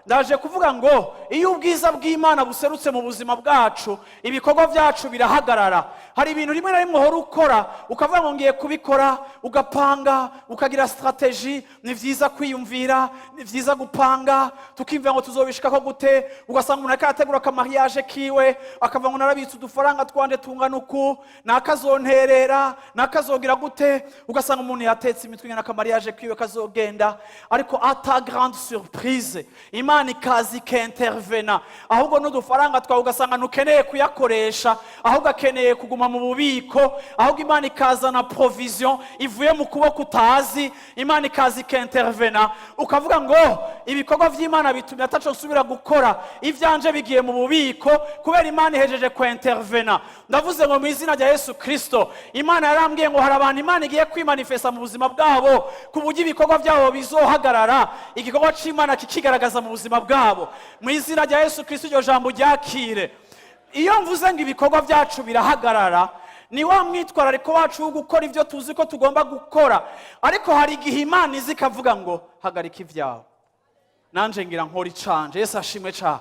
Ndaje kuvuga ngo iyo ubwiza bw'Imana buserutse mu buzima bwacu, ibikorwa byacu birahagarara. Hari ibintu rimwe na rimwe uhora ukora, ukavuga ngo ngiye kubikora, ugapanga, ukagira stratégie. Ni byiza kwiyumvira, ni byiza gupanga, tukiyumvira ngo tuzobishikako gute. Ugasanga umuntu ariko arategura akamariage kiwe, akavuga ngo narabitse udufaranga twanje tungana uku, nakazonterera, nakazogira gute. Ugasanga umuntu yatetse imitwe ingana akamariage kiwe kazogenda. Ariko à ta grande surprise, Imana ikaza ikintervena, ahubwo n'udufaranga twawe ugasanga ntukeneye kuyakoresha, ahubwo akeneye kuguma mu bubiko. Ahubwo Imana ikazana provision ivuye mu kuboko utazi. Imana ikaza ikintervena, ukavuga ngo ibikorwa by'Imana bitumye ataco nsubira gukora, ivyanje bigiye mu bubiko kubera Imana ihejeje kwintervena. Ndavuze ngo mu izina rya Yesu Kristo, Imana yarambwiye ngo hari abantu Imana igiye kwimanifesta mu buzima bwabo, ku buryo ibikorwa byabo bizohagarara, igikorwa c'Imana kikigaragaza mu buzima bwabo. Mu izina rya Yesu Kristo, iryo jambo ryakire. Iyo mvuze ngo ibikorwa byacu birahagarara, ni wa mwitwarariko wacu wo gukora ibyo tuzi ko tugomba gukora. Ariko hari igihe Imana iza ikavuga ngo hagarika ibyawe, nanje ngira nkora icanje. Yesu ashimwe cyane,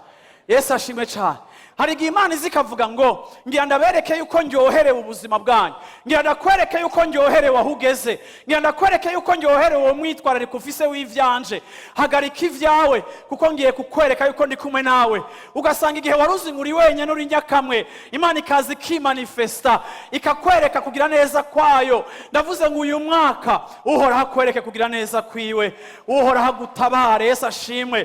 Yesu ashimwe cyane. Hari igihe Imana iza ikavuga ngo ngira ndabereke yuko ndyoherewe ubuzima bwanyu, ngira ndakwereke yuko ndyoherewe aho ugeze, ngira ndakwereke yuko ndyoherewe uwo mwitwarariko ufise w'ivyanje. Hagarika ibyawe, kuko ngiye kukwereka yuko ndi kumwe nawe. Ugasanga igihe wari uzi ngo uri wenyine, uri nyakamwe, Imana ikaza ikimanifesta, ikakwereka kugira neza kwayo. Ndavuze ngo uyu mwaka Uhoraho akwereke kugira neza kwiwe, Uhoraho agutabare. Yesu ashimwe.